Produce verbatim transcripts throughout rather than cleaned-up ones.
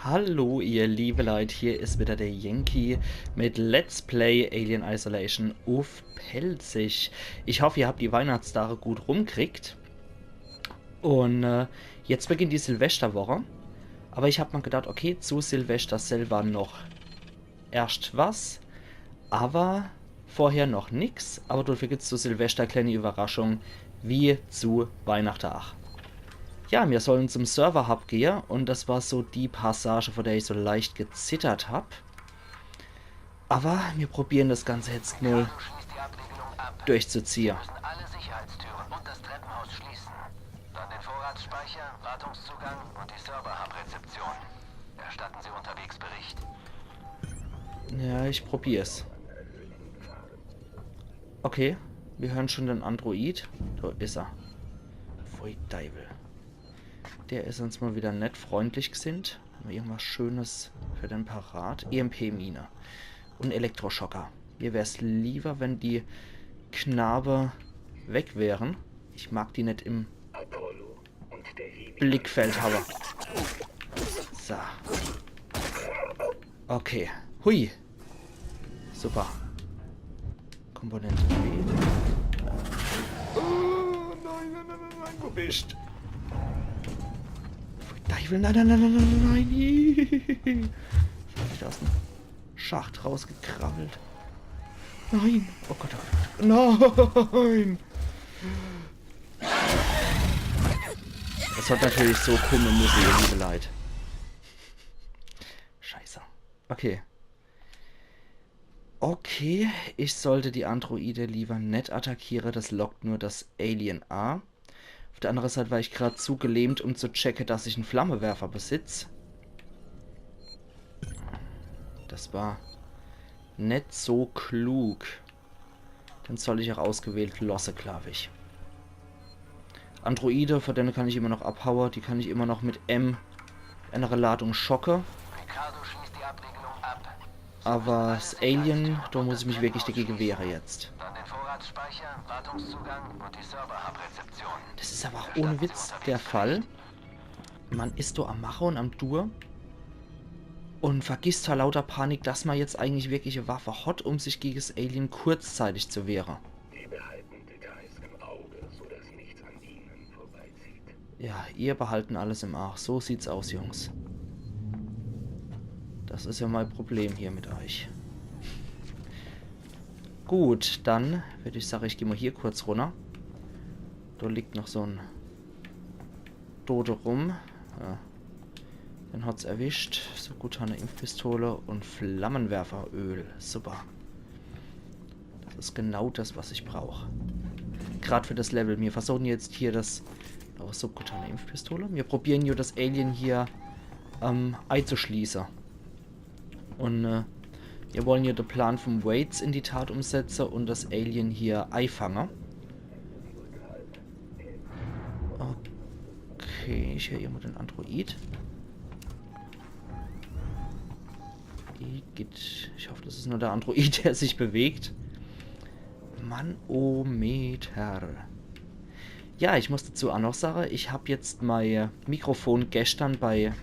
Hallo, ihr liebe Leit, hier is wieder der Yankee mit Let's Play Alien Isolation uff Pälzisch. Ich hoff, ihr habt die Weihnachtstage gut rumkriegt. Un äh, jetzt beginnt die Silvesterwoche. Aber ich hab mir gedacht, okay, zu Silvester selber noch erscht was, aber vorher noch nix. Aber dafür gibt's zu Silvester kleine Überraschung, wie zu Weihnachten ach. Ja, mir sollen zum Server-Hub gehe un das war so die Passage, vor der ich so leicht gezittert hab. Aber mir probieren das Ganze jetzt mal durchzuziehe. Alle Sicherheitstüren und das Treppenhaus schließen. Dann den Vorratsspeicher, Wartungszugang und die Server-Hub-Rezeption. Erstatten Sie unterwegs Bericht. Ja, ich probier's. Okay, mir hören schon den Android. Da is er. Pfui Deiwel. Der is uns mal wieder nett freundlich gesinnt. Haben wir irgendwas Schönes für den parat? E M P-Mine. Un Elektroschocker. Mir wär's lieber, wenn die Knabe weg wären. Ich mag die net im Blickfeld habe. So. Okay. Hui. Super. Komponente B. Oh, nein, nein, nein, nein, nein, wo bist? Pfui Deiwel, nein, nein, nein, nein, nein, nein. Was hab ich da aus dem Schacht rausgekrabbelt? Nein. Oh Gott, oh Gott, oh Gott. Nein. Das hat natürlich so kommen müssen, ihr liebe Leit. Scheiße. Okay. Okay, ich sollte die Androide lieber net attackiere, das lockt nur das Alien a. Auf der andere Seit war ich grad zu gelähmt, um zu checke, dass ich en Flammewerfer besitz. Das war net so klug. Den soll ich auch ausgewählt losse, glaub ich. Androide, vor denen kann ich immer noch abhaue, die kann ich immer noch mit M in einer Ladung schocke. Ricardo schließt die Abriegelung ab. Aber das Alien, da muss ich mich wirklich dagegen wehren jetzt. Dann den Vorratsspeicher, Wartungszugang und die Server-Hub-Rezeption. Das ist aber auch ohne Witz der Fall. Man ist da am Mache und am Tue und vergisst vor lauter Panik, dass man jetzt eigentlich wirklich eine Waffe hat, um sich gegen das Alien kurzzeitig zu wehren. Wir behalten Details im Auge, sodass nichts an Ihnen vorbeizieht. Ja, ihr behalten alles im Arsch. So sieht's aus, Jungs. Das ist ja mein Problem hier mit euch. Gut, dann würde ich sagen, ich gehe mal hier kurz runter. Da liegt noch so ein Tote rum. Ja. Den hat's erwischt. Subkutane Impfpistole und Flammenwerferöl. Super. Das ist genau das, was ich brauch. Grad für das Level. Wir versuchen jetzt hier das. Oh, subkutane Impfpistole. Wir probieren hier das Alien hier ähm, einzuschließen. Und äh, wir wollen hier den Plan vom Waits in die Tat umsetzen und das Alien hier einfangen. Okay, ich höre irgendwo den Android. Igitt. Ich hoffe, das ist nur der Android, der sich bewegt. Manometer. Ja, ich muss dazu auch noch sagen, ich hab jetzt mein Mikrofon gestern bei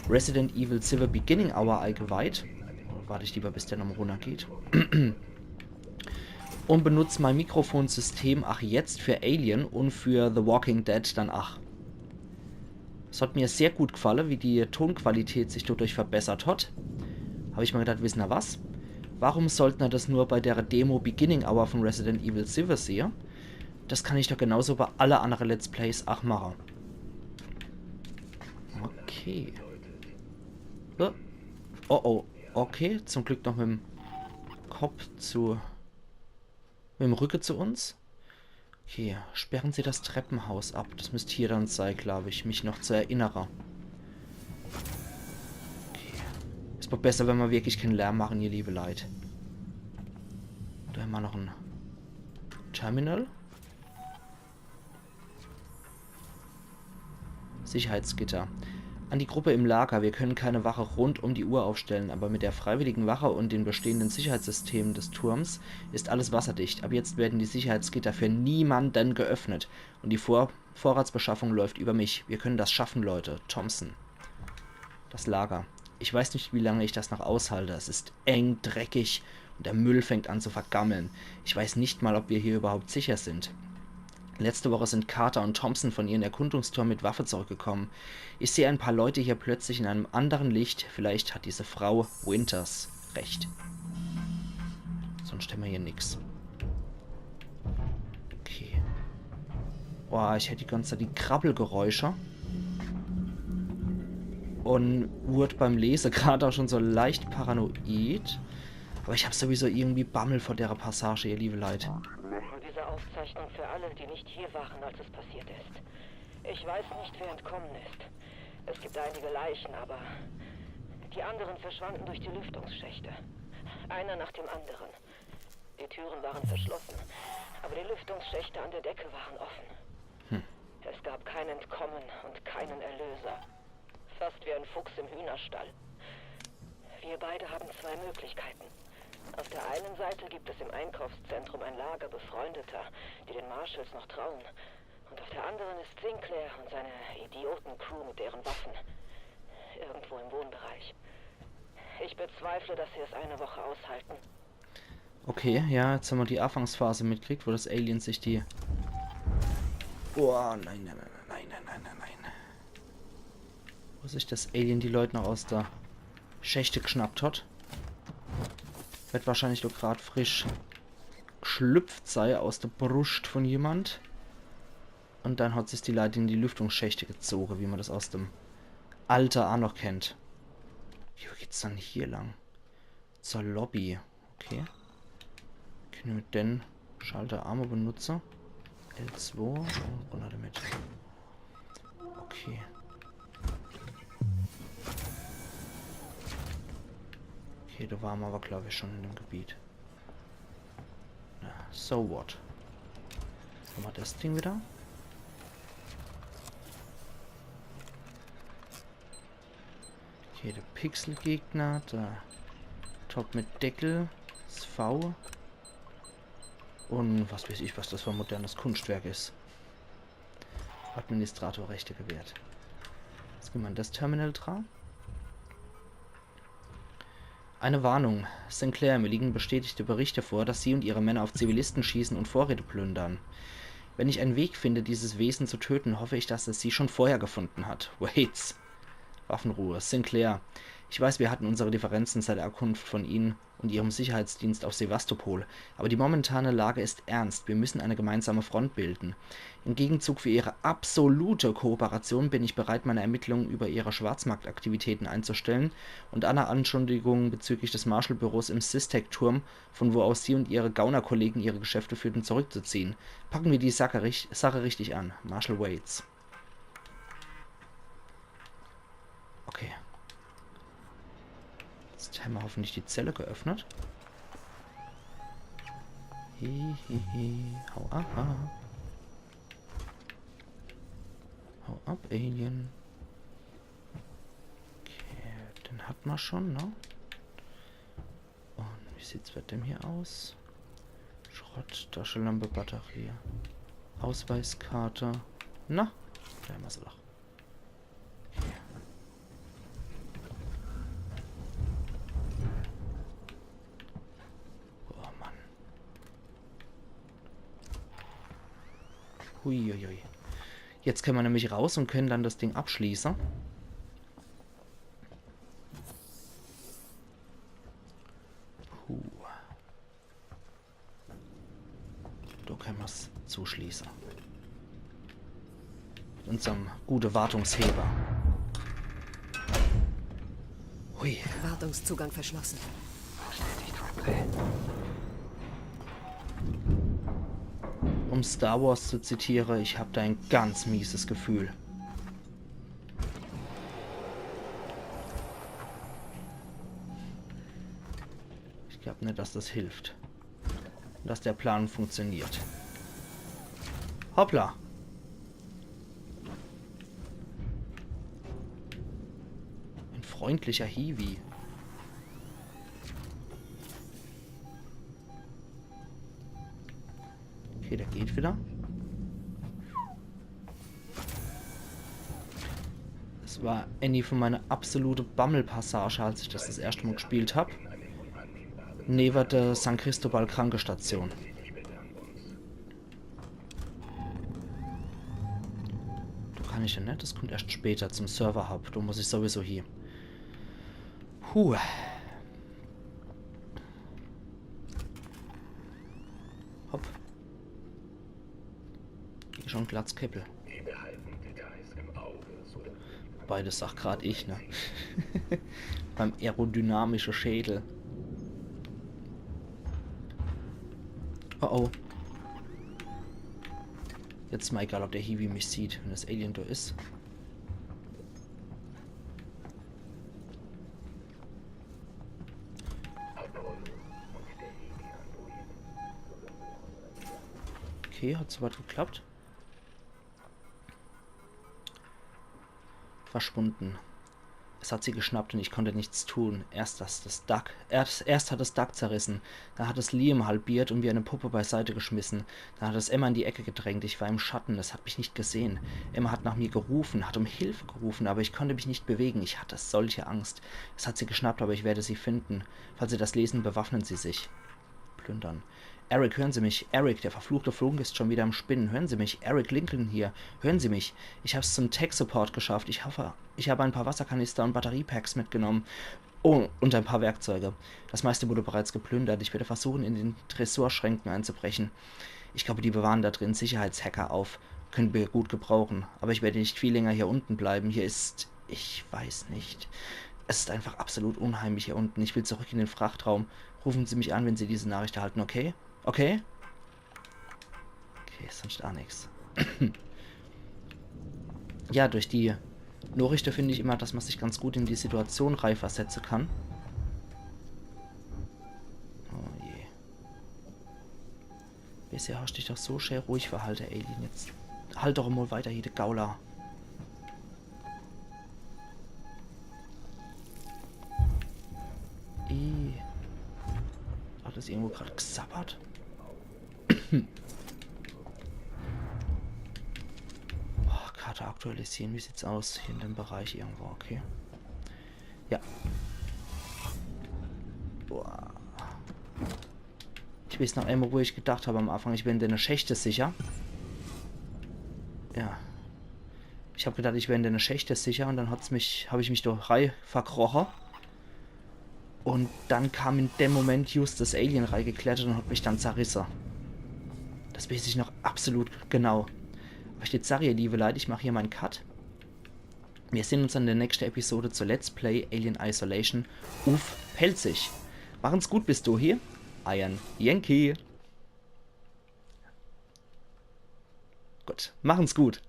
Resident Evil Seven Beginning Hour eingeweiht. Warte ich lieber, bis der nochmal runtergeht. Und benutze mein Mikrofonsystem auch jetzt für Alien und für The Walking Dead dann auch. Es hat mir sehr gut gefallen, wie die Tonqualität sich dadurch verbessert hat. Hab ich mir gedacht, wissen ihr was? Warum sollte man das nur bei der Demo Beginning Hour von Resident Evil Seven sehen? Das kann ich doch genauso bei alle anderen Let's Plays auch machen. Okay. Äh. Oh oh. Okay, zum Glück noch mit dem Kopf zu. Mit dem Rücken zu uns. Okay, sperren Sie das Treppenhaus ab. Das müsst hier dann sei, glaub ich, mich noch zu erinnern. Okay. Ist wohl besser, wenn wir wirklich keinen Lärm machen, ihr liebe Leit. Da haben wir noch ein Terminal. Sicherheitsgitter. An die Gruppe im Lager. Wir können keine Wache rund um die Uhr aufstellen, aber mit der freiwilligen Wache und den bestehenden Sicherheitssystemen des Turms ist alles wasserdicht. Ab jetzt werden die Sicherheitsgitter für niemanden geöffnet. Und die Vor Vorratsbeschaffung läuft über mich. Wir können das schaffen, Leute. Thompson. Das Lager. Ich weiß nicht, wie lange ich das noch aushalte. Es ist eng, dreckig und der Müll fängt an zu vergammeln. Ich weiß nicht mal, ob wir hier überhaupt sicher sind. Letzte Woche sind Carter und Thompson von ihrem Erkundungstour mit Waffe zurückgekommen. Ich sehe ein paar Leute hier plötzlich in einem anderen Licht. Vielleicht hat diese Frau Winters recht. Sonst hämmer hier nix. Okay. Boah, ich hätt die ganze Zeit die Krabbelgeräusche. Und wurd beim Lese grad auch schon so leicht paranoid. Aber ich hab sowieso irgendwie Bammel vor der Passage, ihr liebe Leit. Diese Aufzeichnung für alle, die nicht hier waren, als es passiert ist. Ich weiß nicht, wer entkommen ist. Es gibt einige Leichen, aber die anderen verschwanden durch die Lüftungsschächte. Einer nach dem anderen. Die Türen waren verschlossen, aber die Lüftungsschächte an der Decke waren offen. Es gab kein Entkommen und keinen Erlöser. Fast wie ein Fuchs im Hühnerstall. Wir beide haben zwei Möglichkeiten. Auf der einen Seite gibt es im Einkaufszentrum ein Lager Befreundeter, die den Marshalls noch trauen. Und auf der anderen ist Sinclair und seine Idioten-Crew mit deren Waffen. Irgendwo im Wohnbereich. Ich bezweifle, dass sie es eine Woche aushalten. Okay, ja, jetzt hämmer die Afangsphase mitkriegt, wo das Alien sich die... Oh, nein, nein, nein. Wo sich das Alien die Leut noch aus der Schächte gschnappt hat. Werd wahrscheinlich doch grad frisch gschlüpft sei aus der Bruscht von jemand. Und dann hat sich die Leit in die Lüftungsschächte gezoge, wie mer das aus dem Alter aa noch kennt. Wie geht's dann hier lang? Zur Lobby. Okay. Kenne mer den Schalter aa mol benutze? L zwei. Und runner damit. Okay. Okay, do ware mer aber, glaub ich, schon in dem Gebiet. Na, so what? Hämmer das Ding wieder. Okay, der Pixelgegner, der Top mit Deckel, das V. Und was weiß ich, was das für ein modernes Kunstwerk is. Administratorrechte gewährt. Jetzt gehn mer an das Terminal dra. Eine Warnung. Sinclair, mir liegen bestätigte Berichte vor, dass Sie und Ihre Männer auf Zivilisten schießen und Vorräte plündern. Wenn ich einen Weg finde, dieses Wesen zu töten, hoffe ich, dass es Sie schon vorher gefunden hat. Waits. Waffenruhe. Sinclair, ich weiß, wir hatten unsere Differenzen seit der Ankunft von Ihnen und Ihrem Sicherheitsdienst auf Sevastopol, aber die momentane Lage ist ernst. Wir müssen eine gemeinsame Front bilden. Im Gegenzug für Ihre absolute Kooperation bin ich bereit, meine Ermittlungen über Ihre Schwarzmarktaktivitäten einzustellen und alle Anschuldigungen bezüglich des Marshall-Büros im Systech-Turm, von wo aus Sie und Ihre Gaunerkollegen Ihre Geschäfte führten, zurückzuziehen. Packen wir die Sache, rich- Sache richtig an. Marshall Waits. Okay. Jetzt hämmer hoffentlich die Zelle geöffnet. Hihihi. Hau ab. Hau ab, Alien. Okay, den hat mer schon, ne? Und wie sieht's bei dem hier aus? Schrott, Taschelampe, Batterie. Ausweiskarte. Na, do hämmer se doch. Oh Mann. Huiuiui. Jetzt kenne mer nämlich raus und kenne dann das Ding abschließe. Puh. Do kenne mer's zuschließe. Mit unserm gute Wartungsheber. Hui. Wartungszugang verschlossen. Um Star Wars zu zitiere, ich hab da ein ganz mieses Gefühl. Ich glaub net, dass das hilft. Dass der Plan funktioniert. Hoppla. Ein freundlicher Hiwi. Okay, der geht wieder. Das war ääni von meine absolute Bammelpassage, als ich das das erschte Mal gespielt hab. Newe der San Cristobal Krankestation. Do kann ich jo net, das kommt erscht später zum Server-Hub. Do muss ich sowieso hie. Puh. Hopp. Hier schon Glatzkäppel. Beides sagt grad ich, ne? Beim aerodynamische Schädel. Oh oh. Jetzt is mer egal, ob der Hiwi mich sieht, wenn das Alien do is. Okay, hat soweit geklappt. Verschwunden. Es hat sie geschnappt und ich konnte nichts tun. Erst das, das Duck, erst, erst hat es Duck zerrissen, dann hat es Liam halbiert und wie eine Puppe beiseite geschmissen. Dann hat es Emma in die Ecke gedrängt. Ich war im Schatten, es hat mich nicht gesehen. Emma hat nach mir gerufen, hat um Hilfe gerufen, aber ich konnte mich nicht bewegen. Ich hatte solche Angst. Es hat sie geschnappt, aber ich werde sie finden. Falls Sie das lesen, bewaffnen Sie sich. Plündern. Eric, hören Sie mich. Eric, der verfluchte Funk ist schon wieder am Spinnen. Hören Sie mich. Eric Lincoln hier. Hören Sie mich. Ich hab's zum Tech-Support geschafft. Ich hoffe, ich habe ein paar Wasserkanister und Batteriepacks mitgenommen. Oh, und ein paar Werkzeuge. Das meiste wurde bereits geplündert. Ich werde versuchen, in den Tresorschränken einzubrechen. Ich glaube, die bewahren da drin Sicherheitshacker auf. Können wir gut gebrauchen. Aber ich werde nicht viel länger hier unten bleiben. Hier ist, ich weiß nicht. Es ist einfach absolut unheimlich hier unten. Ich will zurück in den Frachtraum. Rufen Sie mich an, wenn Sie diese Nachricht erhalten, okay? Okay? Okay, is sonst aa nix. Ja, durch die Nachrichte finde ich immer, dass man sich ganz gut in die Situation reinversetzen kann. Oh je. Bisher hast dich doch so schön ruhig verhalte, Alien. Jetzt halt doch mal weiter hier, de Gauler. Ih. Hat das irgendwo grad gesabbert? Oh, Karte aktualisieren. Wie sieht's aus? Hier in dem Bereich irgendwo, okay. Ja. Boah. Ich weiß noch emol, wo ich gedacht hab am Anfang, ich wär in dene Schächte sicher. Ja. Ich hab gedacht, ich wär in dene Schächte sicher und dann hat's mich, hab ich mich do rei verkroche. Und dann kam in dem Moment just das Alien reigeklettert und hat mich dann zerrisse. Das weiß ich noch absolut genau. Aber ich jetzt sag, ihr liebe Leute, ich mach hier mein Cut. Wir sehen uns in der nächsten Episode zu Let's Play Alien Isolation uff Pälzisch. Machen's gut bis dohie. Eiern Yankee. Gut, machen's gut.